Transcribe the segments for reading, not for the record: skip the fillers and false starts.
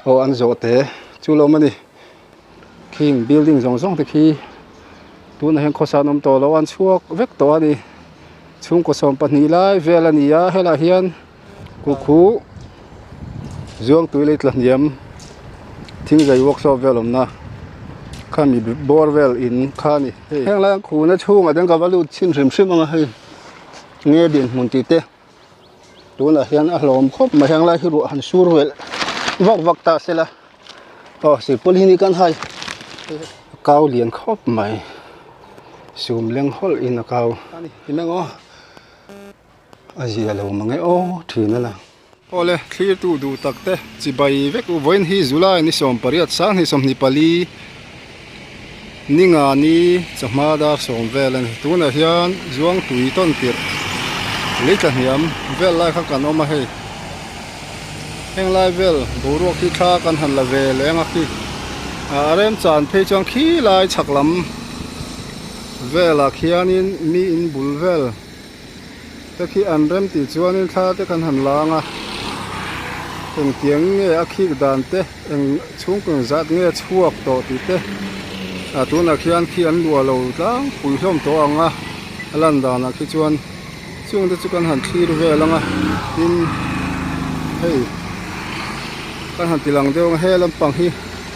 Aw an zawh te chu lo awm a ni khing building zawng zawng te khi tunah hian khawsa an awm tawh lo a an chhuak vek tawh a ni chhungkaw 12 lai vel a ni a helaiah hian kukhu zuang tui lei tla hniam thingzai workshop vel awmna khami bawr vel in kha a ni hei heng lai khuna chhungah te ka va lut chhin hrim hrim ang a hei nge dinhmun tih te. Tunah hian a hlawm khawp mai heng lai hi ruah han sur vel vak vak ta se la aw silpaul hi ni kan hai a kau lian khawp mai sum leng hawlh in a kau ani ti mai ang aw a zia lo mang e aw thin a lang. Awle thlir tu duh tak te chibai vek u vawiin hi July ni 18 2024 Ninga ni chawhma dar sawm vel a ni. Tunah hian Zuangtui tawn tirh lei tla hniam vel lai kha kan awm a hei. Heng lai vel boruak hi thla kan han la ve leh ang a khi. A remchan phei chuan khi lai chhak lam velah khianin mi in bul vel te khi an rem tih chuanin thla te kan han la ang a engtiang nge a khik dan te eng chhungkaw zat nge chhuak tawh tih te a tunah khian khi an luah lo tlangpui hlawm tawh ang a a lan danah khi chuan chung te chu kan han thlir vel ang a tin hei kan han ti lang deuh ang a he lampang hi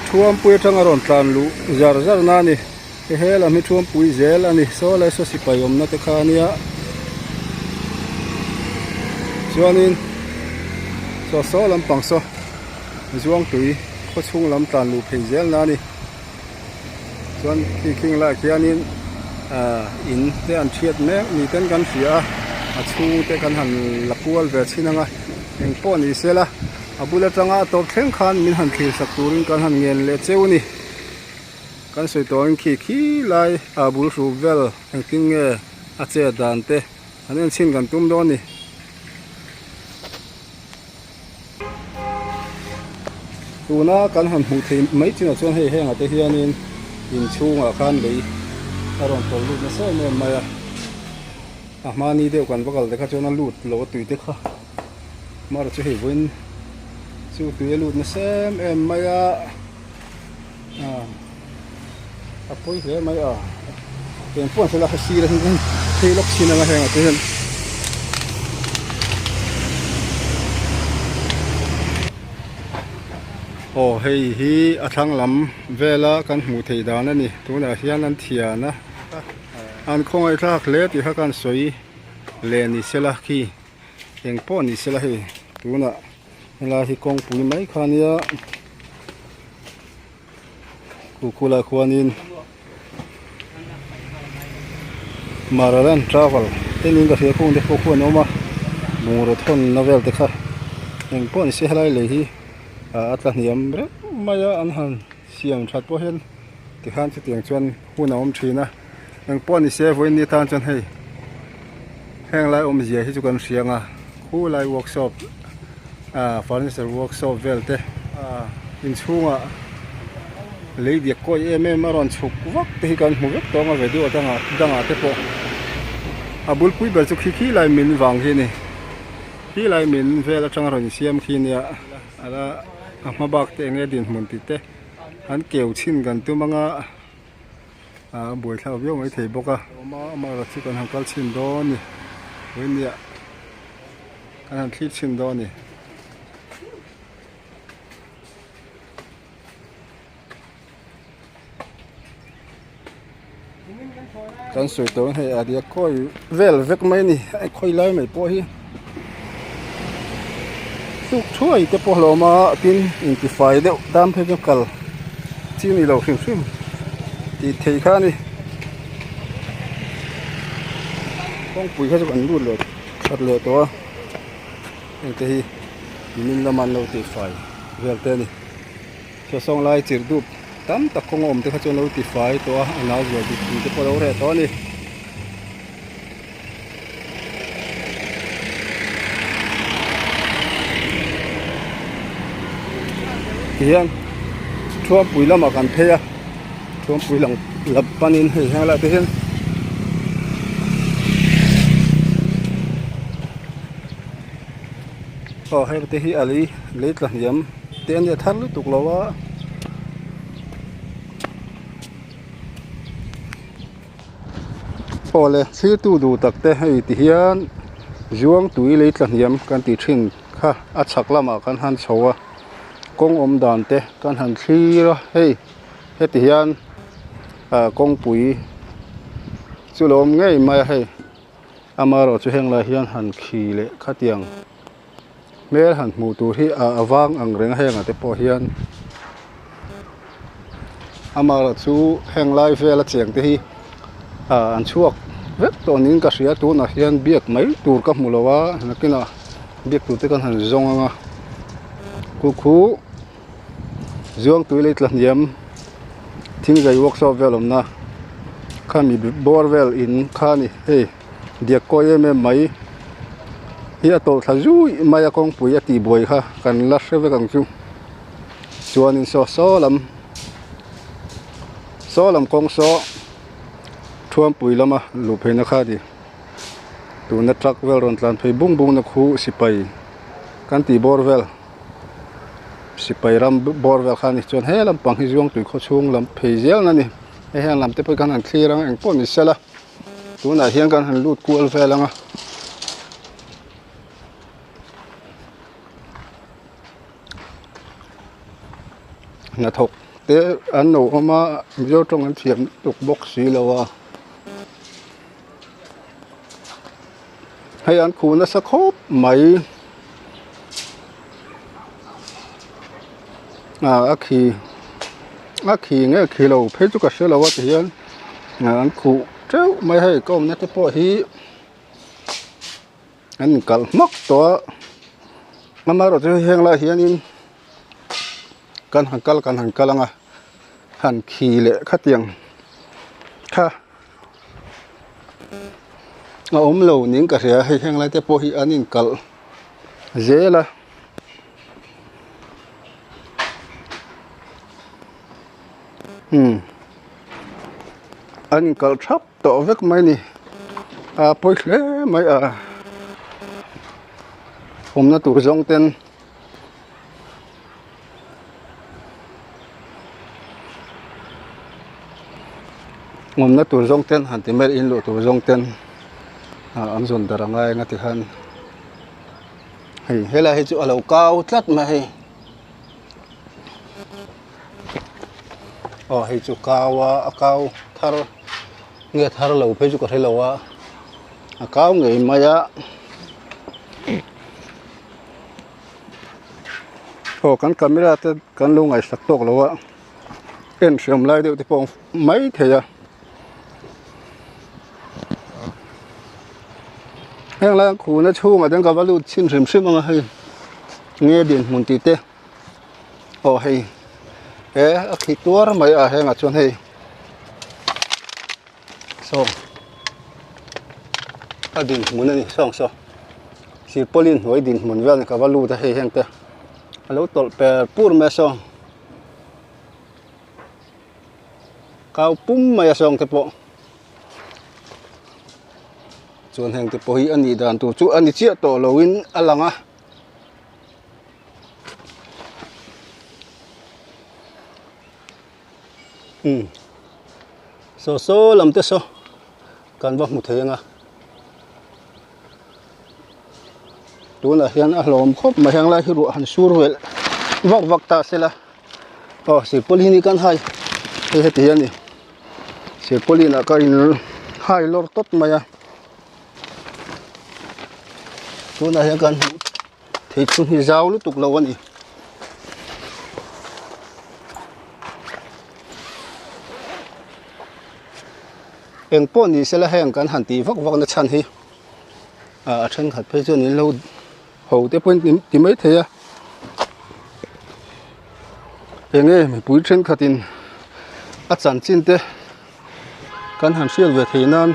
thuampui atanga rawn tlan luh zar zar na a ni. He lam hi thuampui zel a ni saw lai saw sipai awmna te kha a nia chuanin saw saw lampang saw zuangtui khaw chhung lam tlan luh phei zel na a ni chuan khi khing laiah khianin ah in te an thiat mek ni ten kan hria a a chhung te kan han la kual ve chhin ang a engpawh ni sela a bul atanga a tawp thleng khan min han thlir sak turin kan han ngen leh cheu a ni. Kan sawi tawh ang khi khi lai a bul hruk vel engtin nge a chet dan te an en chhin kan tum dawn a ni. Tuna kan han hmuh theih mai chinah chuan hei hengah te hianin inchhungah khan lei a rawn tawlh lut nasa em em mai a, a hmani deuh kan va kal te kha chuan a lut lo a tui te kha mara chu hei vawiin chu tui a lut nasa em em mai a. A pawi hle mai a eng pawh an sawi la kha sir a hian phei lawk chin anga heng ah te hian aw hei hi a thlang lam vela kan hmuh theih dan a ni tunah hian an thian a an khawngaih thlak hle tih kha kan sawi leh ni sela khi eng pawh ni sela hei tunah Helai hi kawngpui mai kha ania kukula khuanin Maraland travel enin ka hria kawng te pawh khu an awm a bungraw thawnna vel te kha engpawh ni se helai lei hi a tla hniam reng mai a an han siam that pawh hian tikhan chutiang chuan hun a awm thin a engpawh ni se vawiin ni atan chuan hei heng lai awmzia hi chu kan hria ang a khulai workshop ah furniture workshop vel te ah inchhungah lei diak kawi em em a rawn chhuk vak te hi kan hmu vek tawng a video dangah dangah te pawh a bulpui ber chu khi khi lai min vang hi a ni khi lai min vel atanga rawn insiam khi nia ala a hma bak te enge dinhmun tih te an keu chhin kan tum anga. A buaithlak viau mai thei bawk a awm a amaherawh chu kan han kal chhin dawn a ni vawinia kan han thlir chhin dawn a ni. Kan sawi tawh hei a ria khawi vel vek mai a ni a khawi lai mai pawh hi tuk thuai te pawh a lo awm a tin intifai deuh tan phei chuan kal chi ni lo hrim hrim tih theih kha a ni kawngpui kha chu kan lut leh that leh tawh a heng te hi nimin lama an lo tihfai vel te a ni. Sawsawng lai chirh dup tam tak kawng a awm te kha chuan lo tifai tawh a a nau zual dik tih te pawh a lo reh tawh a ni. Tihian Thuampui lamah kan phei a Thuampui lang lam panin hei heng lai te hian aw heng te hi a lei lei tla hniam. te a nia thar lutuk lo a. Awle thirtu duh tak te hei ti hian zuang tui lei tla hniam kan tih thin kha a chhak lamah kan han chho a kawng awm dan te kan han thlir a hei heti hian ah kawngpui chu lo awm ngei mai a hei amaherawh chu heng lai hian han khi leh khatiang hmel han hmuh tur hi ah a vang ang reng a heng ah te pawh hian amaherawh chu heng lai vel a cheng te hi ah an chhuak vek tawh niin ka hria tunah hian biak mai tur ka hmu lo a nakinah biak tur te kan han zawng ang a khu khu Zuangtui lei tla hniam thingzai workshop vel awmna khami bawr vel in kha a ni hei diak kawi em em mai hi a tawlh thla zui mai a kawngpui a tih buai kha kan la hre vek ang chu chuanin saw saw lam saw lam kawng saw thuampui lama luh pheina kha a ni tuna truck vel rawn tlan phei bung bung na khu sipai kan tih bawr vel. Sipai ram bawr vel kha a ni chuan he lampang hi Zuangtui khaw chhung lam phei zel na ni hei hian lam te pawh hi kan han thlir ang engpawh ni sela tunah hian kan han lut kual vel ang a. Hnathawk te an lo awm a Mizo tawng an thiam lutuk bawk si lo a hei an khuh nasa khawp mai ah a khi a khi nge khi lo phei chu ka hre lo a ti hian an khuh teuh mai hei ka awmna te pawh hi. An inkalh hmak tawh a amaherawhchu chu heng lai hianin kan han kal kan han kal ang a han khi leh khatiang kha a awm lo niin ka hria hei heng lai te pawh hi an inkalh zel a. Umm an inkalh thap tawh vek mai a ni a pawi hle mai a awmna tur zawng ten awmna tur zawng ten han ti mai in luh tur zawng ten ah an zawn darh a ngai ang a ti khan hei helai hi chu a lo kau tlat mai a hei. Aw hei chu kau a a kau thar nge thar lo phei chu ka hre lo a a kau ngei mai a aw kan camera te kan lo ngaihsak tawk lo a en hriam lai deuh te pawh mai thei a heng lai an khuhna chhungah chuan ka va lut chhin hrim hrim ang a hei nge dinhmun tih te aw hei he a khi tuar mai a hengah chuan hei saw a dinhmun a ni sawng saw silpaulin hnuai dinhmun vel ka va lut a hei heng te a lo tawlh per pur mai a saw. Kau pum mai a sawng te pawh chuan heng te pawh hi a nih dan tur chu a ni chiah tawh lo in a lang a umm saw saw lam te saw kan va hmu thei ang a tunah hian a hlawm khawp mai heng lai hi ruah han sur vel vak vak ta sela. Aw silpauline hi kan hai hei heti hi a ni silpauline ah ka in hai lawr tawp mai a tunah hian kan hmuh thei chhun hi zau lutuk lo a ni. Engpawh ni sela heng kan han tih vak vak na chhan hi ah a thenkhat phei chuan in lo ho te pawhin ti mai thei a enge mipui thenkhatin a chanchin te kan han hriat ve theih nan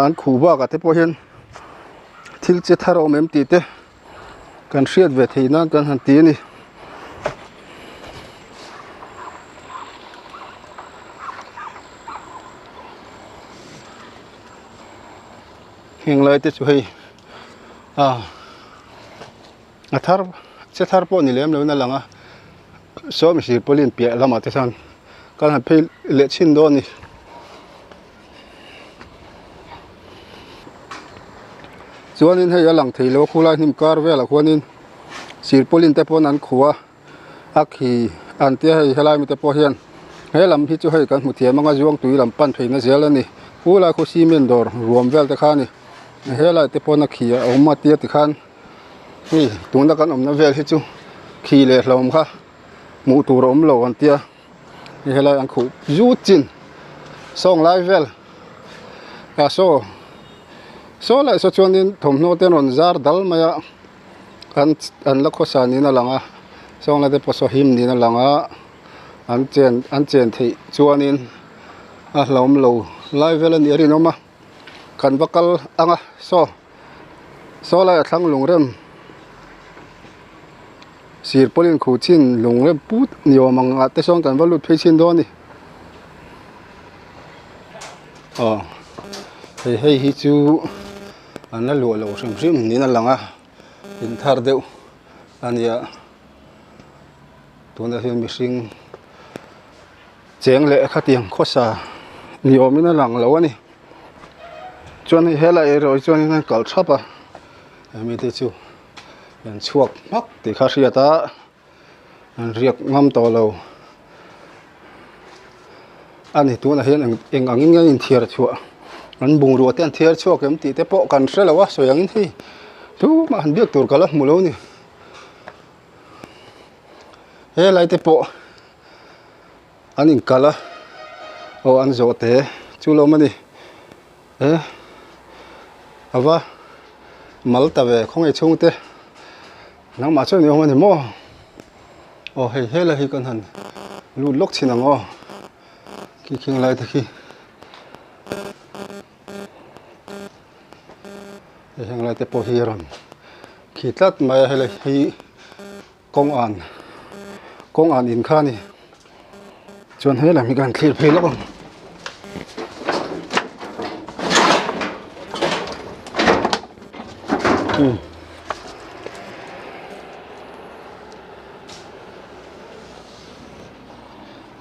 an khuh bakah te pawh hian thil che thar a awm em tih te kan hriat ve theih nan kan han ti a ni. Heng lai te chu hei. A a thar Che thar pawh ni lem loin a lang a saw mihring pawlin piah lamah te chuan kan han phei leh chhin dawn a ni. Chuanin hei a lang thei lo a khulai hnim kar velah khuanin sirpawlin te pawn an khuh a a khi an tia hei helai mite pawh hian he lam hi chu hei kan hmu thiam anga zuang tui lam pan phei na zel a ni khulai khu cement dawr ruam vel te kha a ni helai te pawn a khi a awm a tia tikhan. Hei tuna kan awmna vel hi chu khi leh hlawm kha hmuh tur a awm lo an tia hei helai an khuh zut chin sawng lai vel ah saw saw leh saw chuanin thawmhnaw te an rawn zar dal mai a an an la khawsa niin a lang a sawng lai te pawh saw him niin a lang a an chen an chen theih chuanin a hlauhawm lo lai vel a nih a rinawm a. Kan va kal ang a saw saw laiah thlang lungrem sir pawlin khuh chin lungrem put ni awm ang ah te sawn kan va lut phei chhin dawn a ni aw hei hei hi chu an la luah lo hrim hrim niin a lang a in thar deuh a nia tunah hian mihring. Cheng leh khatiang khawsa ni awmin a lang lo a ni chuan hei helai erawh hi chuanin an kal thap a hemi te chu an chhuak hmak tih kha a hriat a an riak ngam tawh lo a ni tunah hian eng eng angin nge an inthiar chhuah an bungrua te an thiar chhuak em tih te pawh kan hre lo a sawi angin hei tumah han biak tur ka la hmu lo a ni helai te pawh. An inkal a aw an zawh te chu lo awm a ni e ava mal ta ve khawngaih chhung te nangmah chuan i awm a ni maw aw hei helai hi kan han lut lawk chhin ang aw khi khing lai te khi hei heng lai te pawh hi a rawn khi tlat mai a helai hi. Kawng an kawng an in kha a ni chuan he lam hi kan thlir phei lawk ang. Um.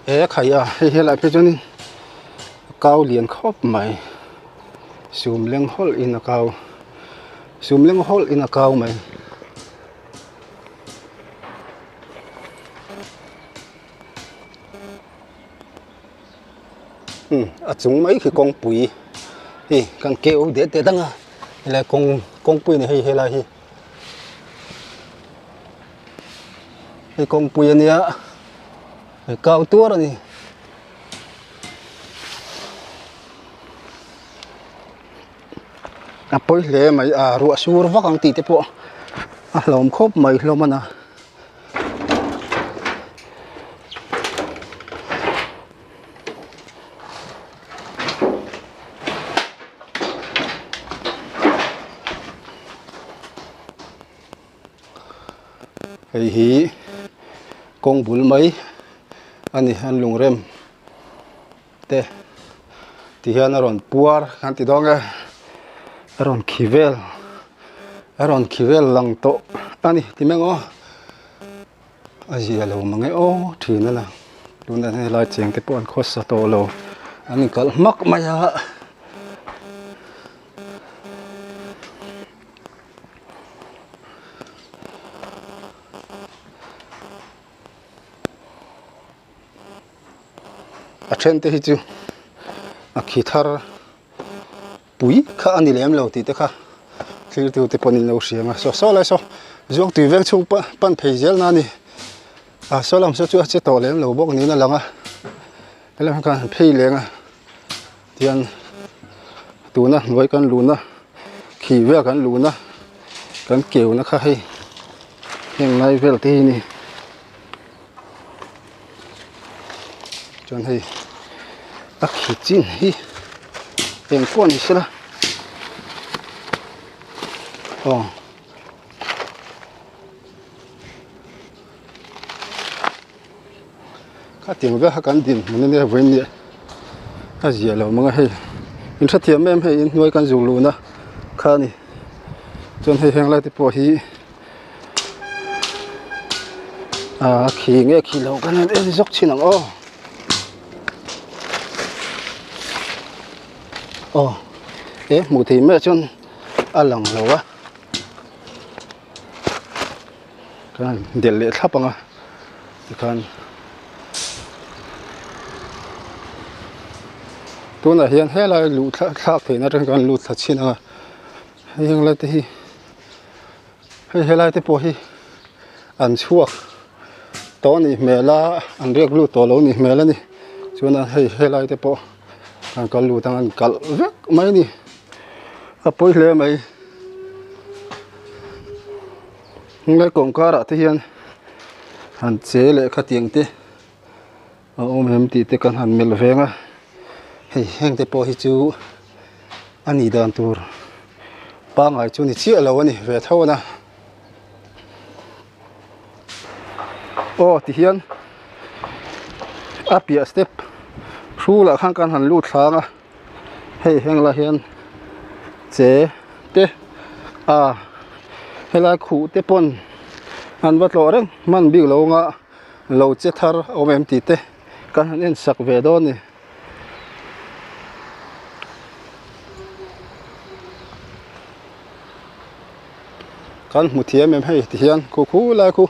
E khai a hei helai phei chuanin a kau lian khawp mai sum leng hawlh in a kau sum leng hawlh in a kau mai. Um a chung mai khi kawngpui hei kan keu det det ang a helai kawng kawngpui a ni hei helai hi hei kawngpui a nia hei kau tuar a ni. A pawi hle mai a ruah sur vak ang tih te pawh a hlawm khawp mai hlawm a na. Hei hi kawng bul mai a ni an lungrem. Te ti hian a rawn puar kan ti dawn e a rawn khi vel a rawn khi vel lang tawh a ni ti mai ang aw a zia lo mang e aw thin a lang tunah hian helai cheng te pawh an khawsa tawh lo an inkalh hmak mai a. A then te hi chu a khi thar pui kha a ni lem lo tih te kha thlir tu te pawhin an lo hria ang a saw saw lai saw zuang tui veng chhung pan phei zel na a ni a saw lam saw chu a che tawh lem lo bawk niin a lang a helai ah khan an phei leng a tihian tuna hnuai kan luhna khi vel kan luhna kan keuna kha hei heng lai vel te hi a ni. Chuan hei a khi chin hi eng pawh ni sela aw khatiang vel kha kan dinhmun ania vawiin nia a zia lo mang a hei in hrethiam em hei inhnuai kan zuk luhna kha a ni chuan hei heng lai te pawh hi. A khi nge khi lo kan han en zawk thin ang aw. Aw he hmuh theih mai ah chuan a lang lo a kan han delh leh thlap ang a tikhan tunah hian helai luh thlak theihna atang hian kan lut thla chhin ang a hei heng lai te hi. Hei helai te pawh hi an chhuak tawh a nih hmel a an riak lut tawh lo a nih hmel a ni chuan a hei helai te pawh an kal lut ang an kalh vek mai a ni a pawi hle mai helai kawngkar ah te hian han che leh khatiang te a awm em tih te kan han melh veng a hei heng te pawh hi chu a nih dan tur pangngai chu ni chiah lo a ni ve tho a aw ti hian a piah step hrulah khan kan han lut thlang a hei heng lah hian che te a helai khuh te pawn an va tlawh reng hman bik lo anga. Lo che thar a awm em tih te kan han en sak ve dawn a ni. Kan hmu thiam em hei ti hian khu khu lai khu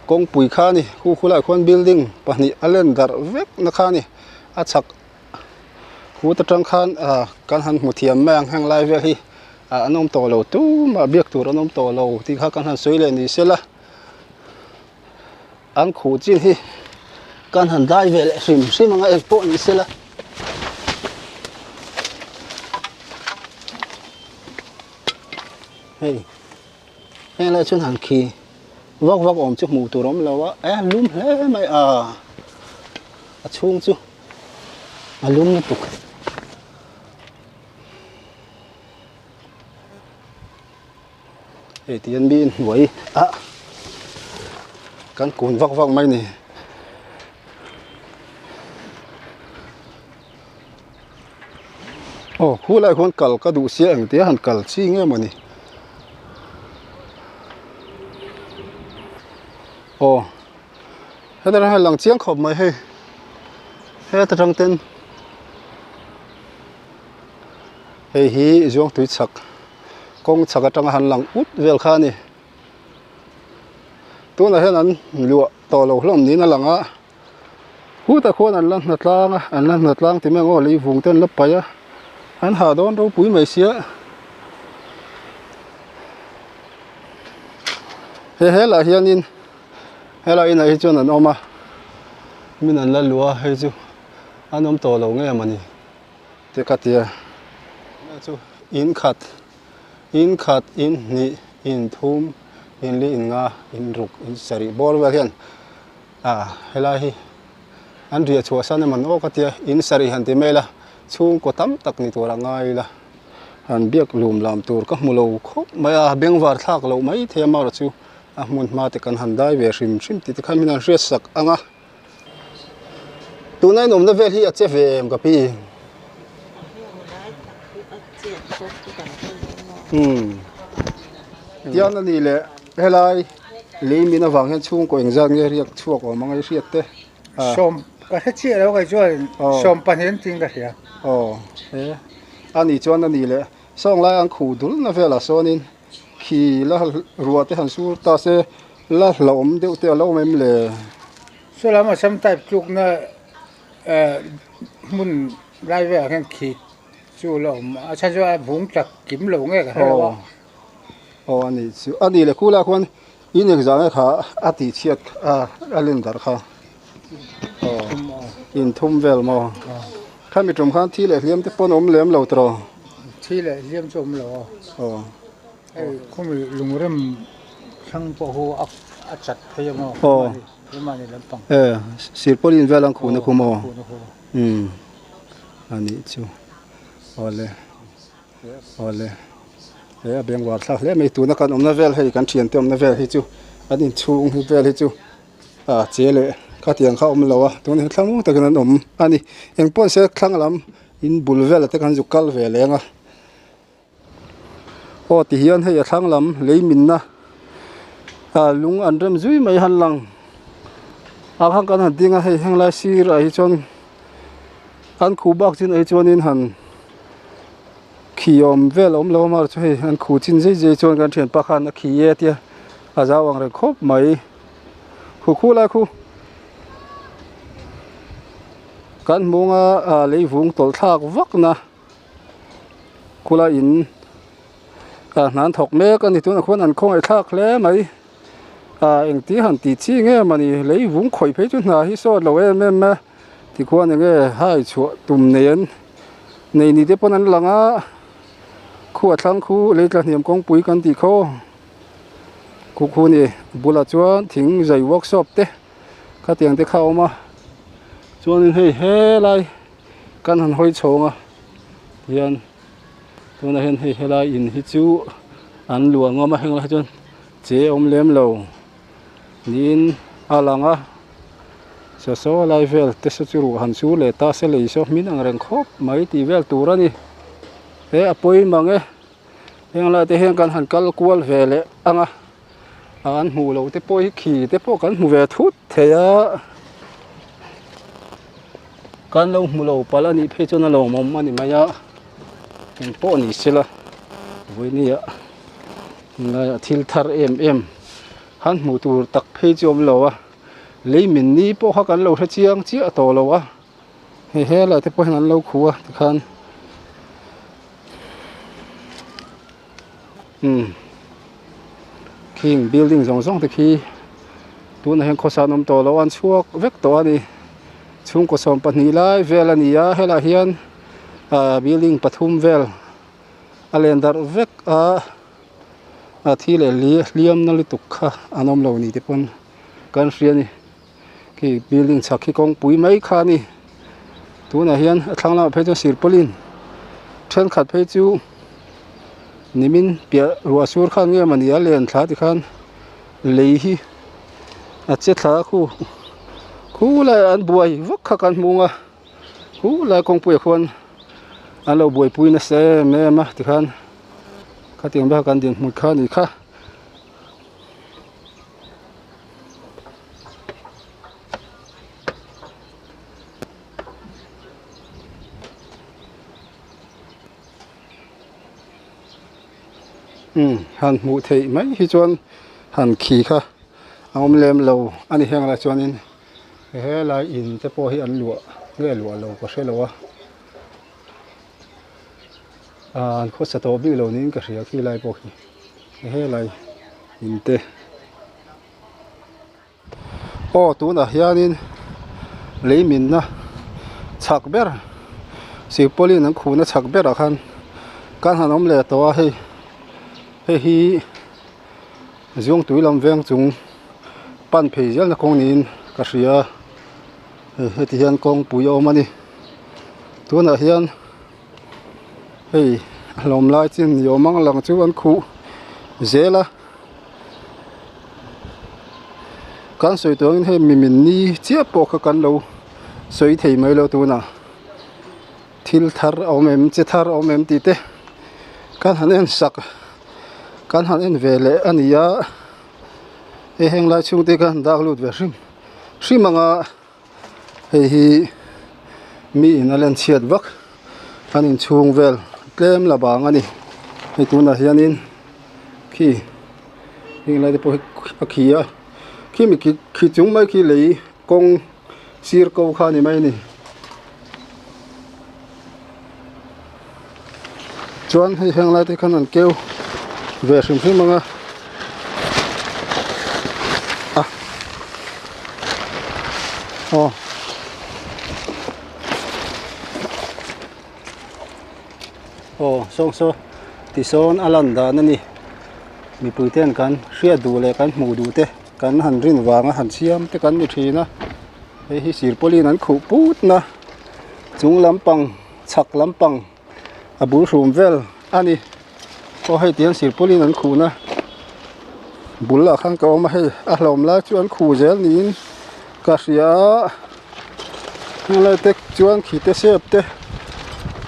kawngpui kha a ni khu khu laiah khuan building pahnih a len darh vek na kha a ni a chhak khut atang khan ah kan han hmu thiam mai ang heng lai vel hi ah an awm tawh lo tumah biak tur an awm tawh lo tih kha kan han sawi leh ni se la. An khuh chin hi kan han dai ve leh hrim hrim anga eng pawh ni sela. Hei heng lai chuan han khi vak vak awm chu hmuh tur awm lo a e lum hle mai a a chhung chu a lum lutuk. Hei ti hian mi hnuai ah kan kun vak vak mai a ni. Aw khulai khuan kal ka duh sia engtia han kal chi nge maw ni. Aw heta tang hian lang chiang khawp mai hei heta tang ten hei hi Zuangtui chhak. Kawng chhak atanga han lang ut vel kha a ni. Tunah hian an luah tawh lo hlawm niin a lang a, khutah khuan an la hna tlang a, an la hna tlang ti mai ang aw lei vung te an la paih a, an hah dawn ropui mai sia. He helah hianin helai inah hi chuan an awm a, min an la luah a hei chu an awm tawh lo nge mawni. Te ka tia chu in khat in khat in hnih in thum in li in nga in ruk in sarih bawr vel hian ah helai hi an riah chhuah san emaw aw ka tia in sarih han ti mai ila chhungkaw tam tak ni tur a ngai ila han biak lum lam tur ka hmu lo khawp mai a bengvar thlak loh mai thei a amaherawh chu a hmun hma te kan han dai ve hrim hrim tih te khan min han hriat sak ang a. Tuna in awmna vel hi a che ve em ka pi? Umm tiang a nih leh helai lei min avang hian chhungkaw engzat nge riak chhuak awm anga i hriat te? Sawm ka hre chiah lo kei chuan 12 an tiin ka hria. Aw he a nih chuan a nih leh sawng lai an khuh dulna velah sawnin Khi la ruah te han sur ta se la hlauhawm deuh te a lo awm em le? Saw lam Assam type tlukna hmun lai velah hian khi chu a la awm a chhan chu a vung tla kim lo nge ka hre lo a. Aw a nih chu a nih leh khulai khuan in engzah nge kha a tih chhiat a len darh kha aw in thum vel maw khami tum khan thi leh hliam te pawn awm lem lo tawh thi leh hliam chu awm lo a aw hei khumi lungrem thlang pawh hu a a chat phei a maw aw keimahni lampang e sirpawlin vel ang khuhna khu maw umm a nih chu awle. Awle he a bengvar thlak hle mai tuna kan awmna vel hei kan thiante awmna vel hi chu an inchhung hi vel hi chu ah che leh khatiang kha a awm lo a tunah hian thlang takin an awm a ni engpawh se thlang lam in bul velah te khan zuk kal ve leng a aw ti hian hei a thlang lam lei minna ah lung an rem zui mai han lang. Ah khan kan han ding a hei henglai sirah hi chuan an khuh bak chin ah hi chuanin han khi awm vel a awm lo a mar chu hei an khuh chin zai zai chuan kan thianpa khan a khi e tia a zau ang reng khawp mai khuh khuh lai khu kan hmung a ah leivung tawlh thlak vak na khula in ah hna an thawk mek a ni tunah khuan an khawngaih thlak hle mai ah engti han tih chi nge mawni leivung khawih phei chu hna hi sawt lo em em a tikhuan eng nge hai chhuah tum nei an nei ni te pawn an lang a khu a thlang khu lei tla hniam kawngpui kan tih khaw khu khu a ni bulah chuan thing zai workshop te khatiang te kha a awm a chuanin hei helai kan han hawi chhawng a tihian tunah hian hei helai in hi chu an luah ngam a heng lai chuan che a awm lem lo niin a lang a saw saw lai vel te saw chu ruah han sur leh ta se lei saw hmin ang reng khawp mai tih vel tur a ni he a pawi mang e heng lai te hian kan han kal kual ve leh ang a an hmuh loh te pawh hi khi te pawh kan hmu ve thut thei a kan lo hmu lo palh a nih phei chuan a lawmawm a ni mai a eng pawh ni sela vawinia tunlaiah thil thar em em han hmuh tur tak phei chu a awm lo a lei min ni pawh kha kan lo hre chiang chiah tawh lo a hei helai te pawh hian an lo khuh a tikhan umm khing building zawng zawng te khi tunah hian khawsa an awm tawh lo a an chhuak vek tawh a ni chhungkaw 12 lai vel a ni a helaiah hian ah building pathum vel a len darh vek a a thi leh hliam na lutuk kha an awm lo ni te pawn kan hria a ni khi building chhak hi kawngpui mai kha a ni tunah hian a thlang lamah phei chuan silpaulin thenkhat phei chu nimin piah ruah sur khan nge mawni a len thla tikhan lei hi a che thla a khu khu laiah an buai vak kha kan hmu ang a khu lai kawngpuiah khuan an lo buaipui nasa em em a tikhan khatiang bak an dinhmun kha a ni kha. Umm han hmuh theih mai hi chuan han khi kha a awm lem lo a ni heng lai chuanin helai in te pawh hi an luah nge luah lo ka hre lo a ah an khawsa tawh bik lo niin ka hria khi lai pawh khi helai in te. Aw tunah hianin lei minna chhak ber silpaulin an khuhna chhak berah khan kan han awm leh tawh a hei hei hi Zuangtui lam veng chung pan phei zelna kawng niin ka hria hei heti hian kawngpui a awm a ni tunah hian hei a hlawm lai chin ni awm ang lang chu an khuh zel a. Kan sawi tur angin hei mimin ni chiah pawh kha kan lo sawi thei mai lo tunah thil thar a awm em che thar a awm em tih te kan han en sak kan han en ve leh a ni a hei heng lai chhung te kha an dak lut ve hrim hrim ang a hei hi mi in a len chhiat vak an inchhung vel tlem la bang a ni hei tunah hianin khi heng lai te pawh hi a khi a khimi khi khi chung mai khi lei kawng sir ko kha a ni mai a ni chuan hei heng lai te khan an keu ve hrim hrim ang a a aw aw sawng saw tisawn a lan dan a ni mipui ten kan hriat duh leh kan hmuh duh te kan han rin vanga han siam te kan ni thin a hei hi silpaulin an khuh put na. Chung lampang chhak lampang a bul hrum vel a ni aw hei tihian silpaulin an khuhna bul ah khan ka awm a hei a hlawm lai chu an khuh zel niin ka hria a heng lai te chuan khi te sep te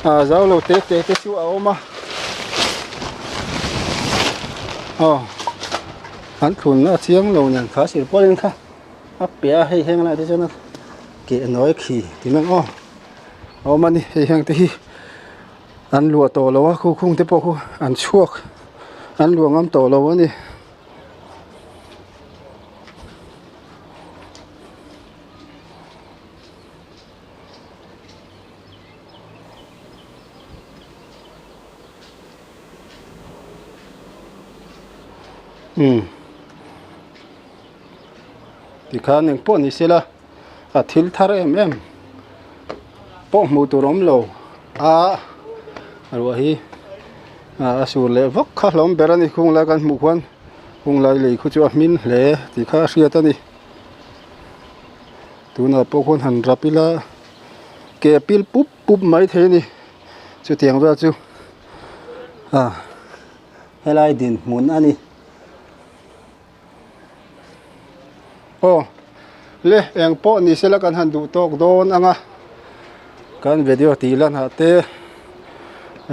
ah zau lo te te te chu a awm a aw an thlunna a chiang lo nen kha silpaulin kha. A piah a hei heng lai te chuan a keh nawi khi ti mai ang aw a awm a ni hei heng te hi an luah tawh lo a khu khung te pawh khu an chhuak an luah ngam tawh lo a ni. Umm tikhan engpawh ni sela a thil thar em em pawh hmuh tur awm lo a ruah hi a sur leh vak kha hlawm ber a ni khung lai kan hmuh khuan khung lai lei khu chu a hmin hle tih kha a hriat a ni tunah pawh khuan han rap ila ke pil pup pup mai thei a ni chutiang vel chu ah helai dinhmun a ni. Aw le eng pawh ni sela kan han duh tawk dawn ang a kan video tih lan ah te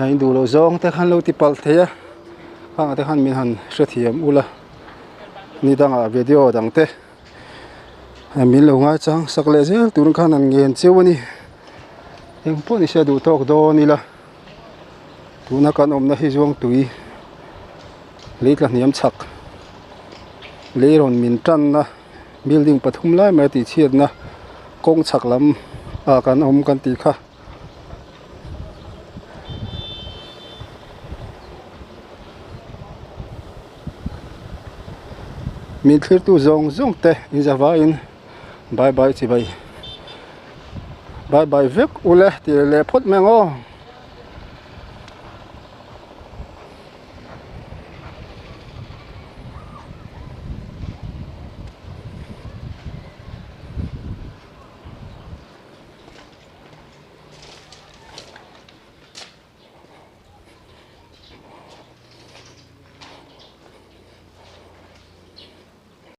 a in duh loh zawng te khan lo ti palh thei a khangah te khan min han hrethiam ula ni dangah video dang te min lo ngaichang sak leh zel tur khan an ngen cheu a ni eng pawh ni se duh tawk dawn ila. Tuna kan awmna hi Zuangtui lei tla hniam chhak lei rawn min tanna building pathum lai mai a tih chhiatna kawng chhak lam ah kan awm kan tih kha. Min thlirtu zawng zawng te inzavaiin bye bye chibai bye bye vek ule tih leh phawt mai ang aw.